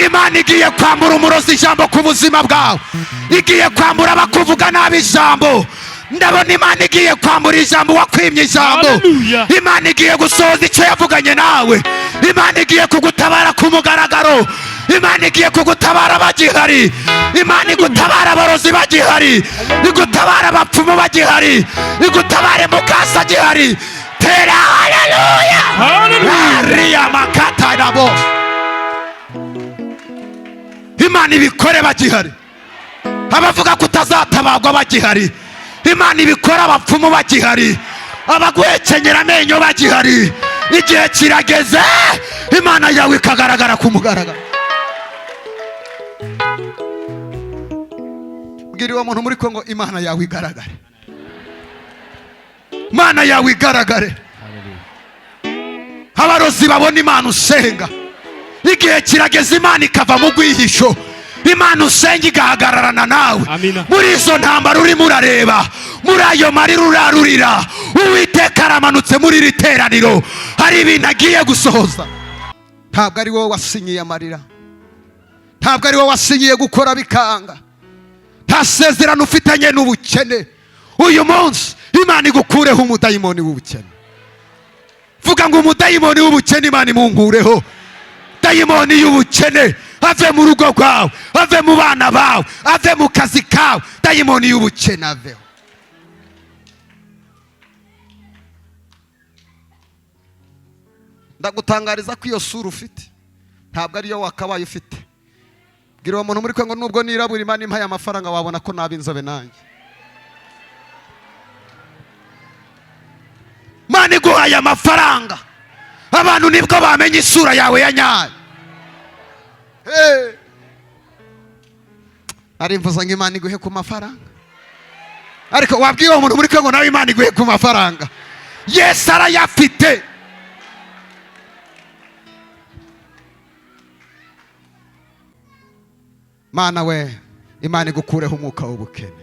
Imana igiye kwambura umurozi ijambo ku buzima bwawe, igiye kwambura abakuvuga nabi ijambo. Ndabona Imana igiye kwambura ijambo wakwimye ijambo. Hallelujah. Imana igiye gusohoza icyo yavuganye nawe. Imana igiye kugutabara ku mugaragaro. Imana igiye kugutabara bagihari. Imana igutabara abarozi bagihari, igutabara abapfumu bagihari, igutabare mukasa gihari. Tera haleluya! Hallelujah. Ariya makata nabo Imana ibikore bagihari, abavuga ko utazatabarwa bagihari. Imana ibikore abapfumu bagihari, abaguhekenyera amenyo bagihari. Igihe kirageze Imana yawe ikagaragara ku mugaragaro. Bwira uwo muntu muri Kongo, Imana yawe igaragare, Imana yawe igaragare, abarozi babona Imana usenga. Igihe kirageze Imana ikava mu rwihisho, Imana usenga igahagararana nawe. Amina. Muri izo ntambara urimo urareba, muri ayo marira urarurira, Uwiteka aramanutse muri iri teraniro, hari ibintu agiye gusohoza. Ntabwo ari wowe wasinyiye amarira, ntabwo ari wowe wasinyiye gukora bikanga, nta sezerano ufitanye n'ubukene. Uyu munsi Imana igukureho umudayimoni w'ubukene. Vuga ngo umudayimoni w'ubukene Imana imunkureho. Dayimoni y'ubukene ave mu rugo rwawe, ave mu bana bawe, ave mu kazi kawe. Dayimoni y'ubukene aveho. Ndagutangariza ko iyo sura ufite ntabwo ariyo wakabaye ufite. Bwira uwo muntu muri kwe ngo nubwo nirabura, Imana impaye amafaranga wabona ko naba inzobe nanjye. Imana iguhaye amafaranga, abantu nibwo bamenya isura yawe ya nyayo. Hey. Ari mvuze ngo Imana iguhe ku mafaranga, ariko wabwiye uwo muntu muri kwe ngo nawe Imana iguhe ku mafaranga. Yesu arayafite. Mana we, Imana igukureho umwuka w'ubukene,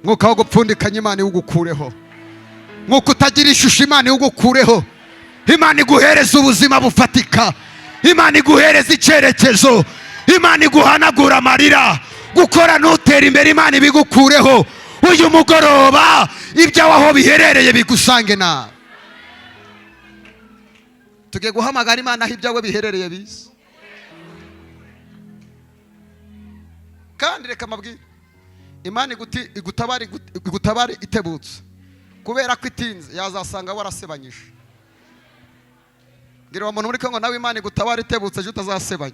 umwuka wo gupfundikanya Imana iwugukureho, mwuka utagira ishusho Imana iwugukureho. Imana iguhereza ubuzima bufatika, Imana iguhereza icyerekezo, Imana iguhanagura amarira. Gukora ntutera imbere Imana ibigukureho. Uyu mugoroba ibyawe aho biherereye bigusange nawe. Tugiye guhamagara Imana aho ibyawe biherereye bize. Kandi reka mabwire, Imana igutabare, igutabare itebutse, kubera ko itinze yazasanga warasebanyije. Bwira uwo muntu muri Kongo nawe Imana igutabare itebutse, ejo utazasebanya.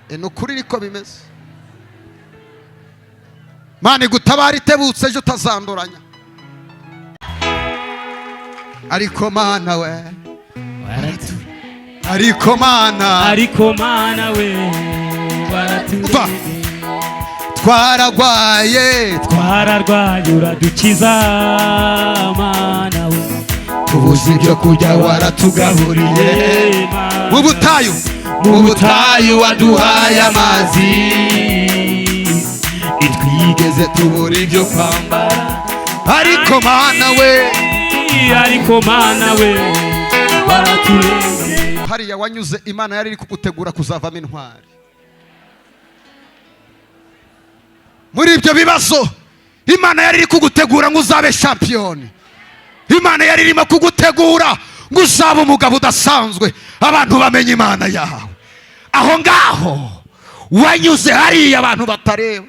Ni ukuri niko bimeze. Imana igutabare itebutse, ejo utazanduranya. Ariko Mana we, ariko Mana, ariko Mana we, Umva. Twaragwaye, twararwaye uradukiza, Mana we. Tubuze ibyo kurya waratugaburiye. Mu butayu, mu butayu waduhaye amazi, itwigeze tubura ibyo kwambara. Ariko Mana we, ariko Mana we, waraturengeye. Hariya wanyuze Imana yari iri kugutegura kuzavamo intwari. Muri ibyo bibazo Imana yari iri kugutegura ngo uzabe shampiyoni. Imana yari irimo kugutegura ngo uzabe umugabo udasanzwe, abantu bamenye Imana yawe. Aho ngaho wanyuze, hariya abantu batareba,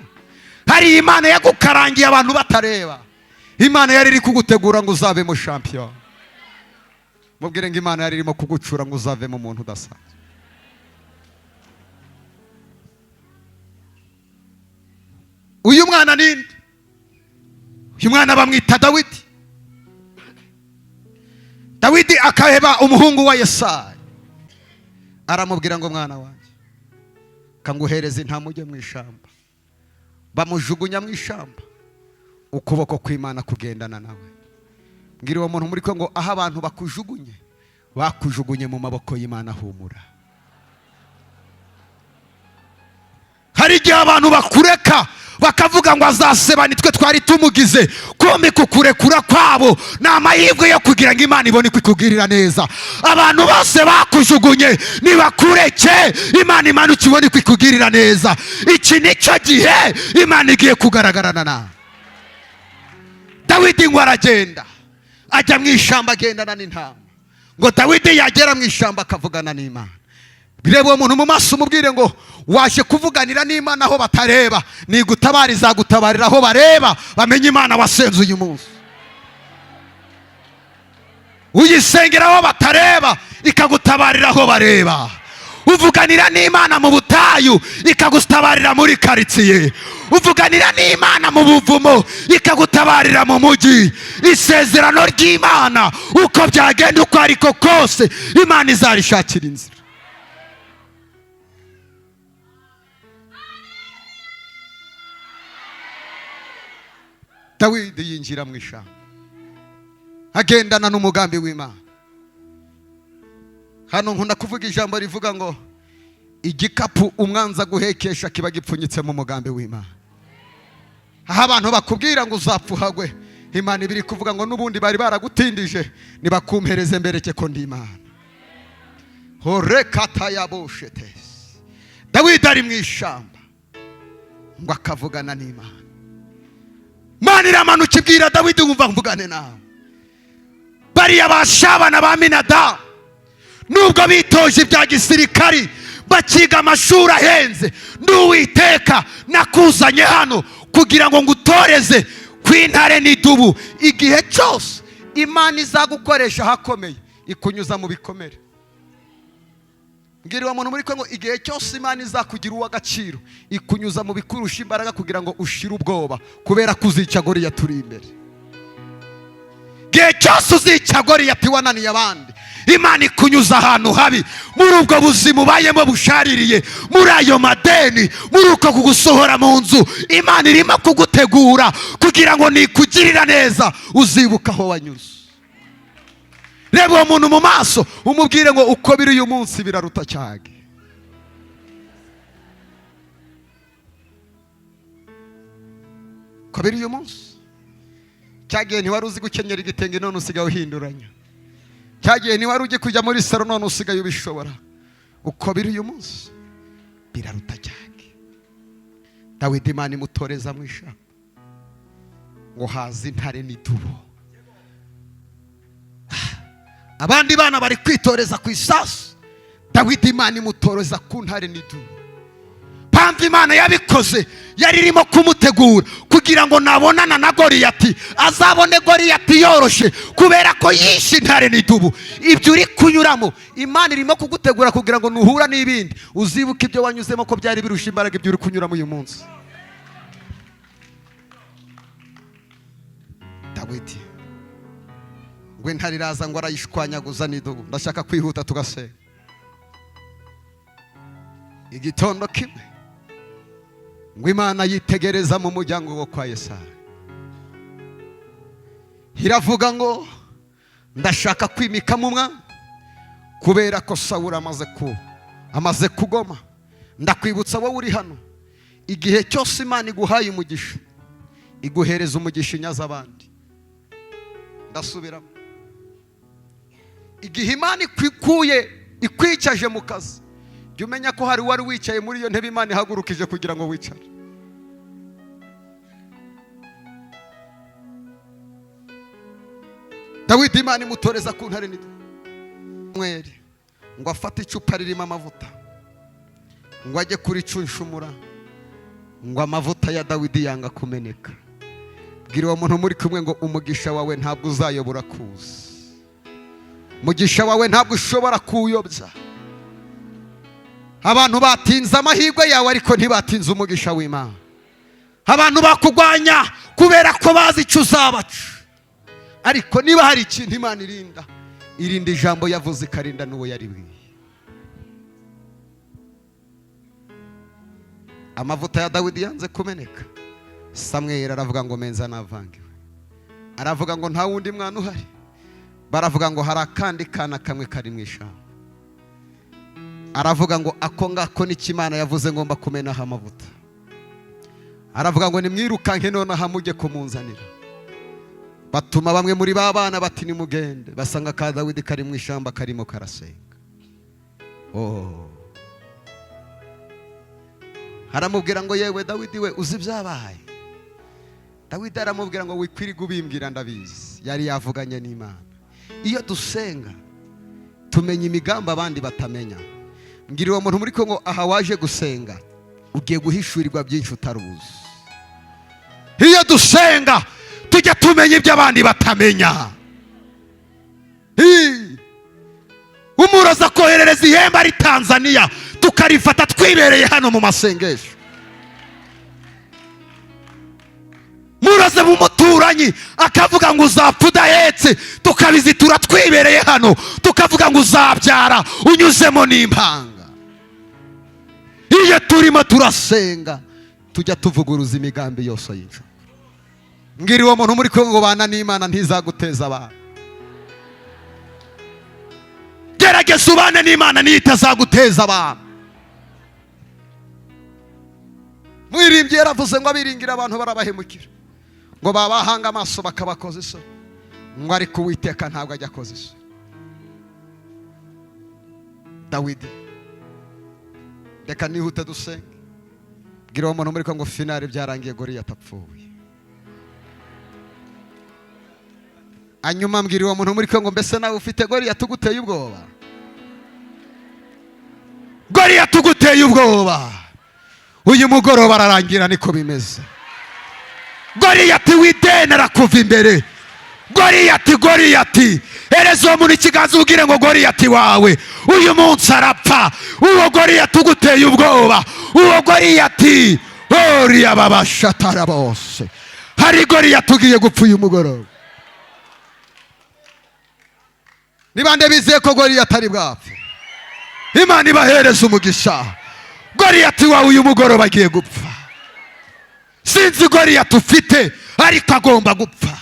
hariya Imana yagukarangiye abantu batareba, Imana yari iri kugutegura ngo uzabemo shampiyoni. Mubwire ngo Imana yari irimo kugucura ngo uzavemo umuntu udasanzwe. Uyu mwana ninde? Uyu mwana bamwita Dawidi. Dawidi akaheba umuhungu wa Yesayi, aramubwira ngo mwana wanjye kanguhereza intama ujye mu ishamba. Bamujugunya mu ishamba, ukuboko kw'Imana kugendana nawe. Mbwira uwo muntu muri ko ngo aho abantu bakujugunye, bakujugunye mu maboko y'Imana, humura. Hari igihe abantu bakureka bakavuga ngo azaseba, nitwe Twari tumugize kumbi. Kukurekura kwabo ni amahirwe yo kugira ngo Imana ibone uko ikugirira neza. Abantu bose bakujugunye nibakureke, Imana imanuke ibone uko ikugirira neza. Iki nicyo gihe Imana igiye kugaragarana nawe. Dawidi ngo aragenda ajya mu ishyamba, agendana n'intama. Ngo Dawidi yagera mu ishyamba akavugana n'Imana. Bireba uwo muntu mu maso, umubwire ngo waje kuvuganira n'Imana aho batareba. Nigutabara, izagutabarira aho bareba, bamenye Imana wasenze uyu munsi. Uyisengera aho batareba, ikagutabarira aho bareba. Uvuganira n'Imana mu butayu, ikagutabarira muri karitsiye. Uvuganira n'Imana mu buvumo, ikagutabarira mu mujyi. Isezerano ry'Imana, uko byagenda uko ariko kose, Imana izarishakira inzira. Dawidi yinjira mu ishyamba agendana n'umugambi w'Imana. Hano nkunda kuvuga ijambo rivuga ngo igikapu umwanzi aguhekesha kiba gipfunyitse mu mugambi w'Imana. Aho abantu bakubwira ngo uzapfa uhagwe, Imana iba iri kuvuga ngo n'ubundi bari baragutindije, nibakumpereze mbereke ko ndi Imana. Horekatayaboshetesi. Dawidi ari mu ishyamba ngo akavugana n'Imana. Imana iramanuka ibwira Dawidi: "Wumva mvugane nawe. Bariya bashabana ba Minada, nubwo bitoje ibya gisirikari, bakiga amashuri ahenze, n'Uwiteka nakuzanye hano kugira ngo ngutoreze ku intare n'idubu." Igihe cyose Imana izagukoresha ahakomeye, ikunyuza mu bikomere. Mbwira uwo muntu muri kumwe ngo igihe cyose Imana izakugira uw'agaciro, ikunyuza mu bikurusha imbaraga kugira ngo ushire ubwoba, kubera ko uzica Goriyati uri imbere. Igihe cyose uzica Goriyati wananiye abandi, Imana ikunyuza ahantu habi, muri ubwo buzima ubayemo bushaririye, muri ayo madeni, muri uko kugusohora mu nzu. Imana irimo kugutegura kugira ngo nikugirira neza uzibuka aho wanyuze. Reba uwo muntu mu maso, umubwire ngo uko biri uyu munsi biraruta cyane. Uko biri uyu munsi, cyagihe ntiwari uzi gukenyera igitenge, none usigaye uhinduranya. Cyagihe ntiwari ujye kujya muri salo, none usigaye ubishobora. Uko biri uyu munsi biraruta cyane. Dawidi Imana imutoreza mu ishyamba, ngo haze intare n'idubu. Abandi bana bari kwitoreza ku isasu, Dawidi Imana imutoreza ku ntare n'idubu. Mpamvu Imana yabikoze, yari irimo kumutegura kugira ngo nabonana na Goriyati azabone Goriyati yoroshe, kubera ko yishe intare n'idubu. Ibyo uri kunyuramo, Imana irimo kugutegura kugira ngo nuhura n'ibindi uzibuke ibyo wanyuzemo, ko byari birusha imbaraga ibyo uri kunyuramo uyu munsi. Dawidi ngo intare iraza, ngo arayishwanyaguza n'idubu. Ndashaka kwihuta tugasenga. Igitondo kimwe ngo Imana yitegereza mu muryango wo kwa Yesaya, iravuga ngo ndashaka kwimikamo umwami, kubera ko Sawuli amaze kugoma. Ndakwibutsa wowe uri hano, igihe cyose Imana iguhaye umugisha, iguhereza umugisha inyaza abandi. Ndasubiramo: igihe Imana ikuye, ikwicaje mu kazi, jya umenya ko hari uwari wicaye muri iyo ntebe Imana ihagurukije kugira ngo wicare. Dawidi Imana imutoreza ku ntare nito. Mweri ngo afate icupa ririmo amavuta, ngo ajye kuricunshumura, ngo amavuta ya Dawidi yanga kumeneka. Bwira uwo muntu muri kumwe ngo umugisha wawe ntabwo uzayobora kuza, umugisha wawe ntabwo ushobora kuwuyobya. Abantu batinze amahirwe yawe, ariko ntibatinze umugisha w'Imana. Abantu bakugwanya kubera ko bazi icyo uzabaca, ariko niba hari ikintu Imana irinda, irinda ijambo yavuze, ikarinda n'uwo yaribwiye. Amavuta ya Dawidi yanze kumeneka. Samweli aravuga ngo menza navangiwe. Aravuga ngo nta wundi mwana uhari? Baravuga ngo hari akandi kana kamwe kari mu ishyamba. Aravuga ngo ako ngako nicyo Imana yavuze ngomba kumenaho amavuta. Aravuga ngo nimwirukanke nonaha mujye kumunzanira. Batuma bamwe muri ba bana bati nimugende. Basanga ka Dawidi kari mu ishyamba karimo karasenga. Oh. Aramubwira ngo yewe Dawidi we, uzi ibyabaye? Dawidi aramubwira ngo wikwiriga ubimbwira, ndabizi. Yari yavuganye n'Imana. Iyo dusenga tumenya imigambi abandi batamenya. Mbwira uwo muntu muri Kongo aha waje gusenga, ugiye guhishurirwa byinshi utaruzi. Iyo dusenga tujya tumenya ibyo abandi batamenya. Hi! Umurozi akoherereza ihembe ari Tanzania, tukarifata twibereye hano mu masengesho. Muroze mu muturanyi akavuga ngo uzapfa udahetse, tukabizitura twibereye hano, tukavuga ngo uzabyara unyuzemo n'impanga. Iyo turimo turasenga tujya tuvuguruza imigambi yose y'injoro. Mbwira uwo muntu muri kumwe ngo bana n'Imana ntizaguteza abantu. Gerageza ubane n'Imana niyo itazaguteza abantu. Mwirimbye yaravuze ngo abiringira abantu barabahemukira, ngo babahanga amaso bakabakoza isoni, ngo ariko Uwiteka ntabwo ajya akoza isoni. Dawidi, reka nihute dusenge. Bwira uwo muntu muri kumwe ngo finale byarangiye, Goliyati apfuye. Hanyuma mbwira uwo muntu muri kumwe ngo mbese nawe ufite Goliyati uguteye ubwoba? Goliyati uguteye ubwoba uyu mugoroba ararangira, niko bimeze. Goliyati w'ideni arakuva imbere. Goliyati, Goliyati, hereza uwo muntu ikiganza ubwire ngo Goliyati wawe uyu munsi arapfa. Uwo Goliyati uguteye ubwoba, uwo Goliyati oriya babashatara bose, hari Goliyati ugiye gupfa uyu mugoroba. Ni bande bizeye ko Goliyati ari bwapfe? Imana ibahereza umugisha. Goliyati wawe uyu mugoroba agiye gupfa. Sinzi Goliyati ufite, ariko agomba gupfa.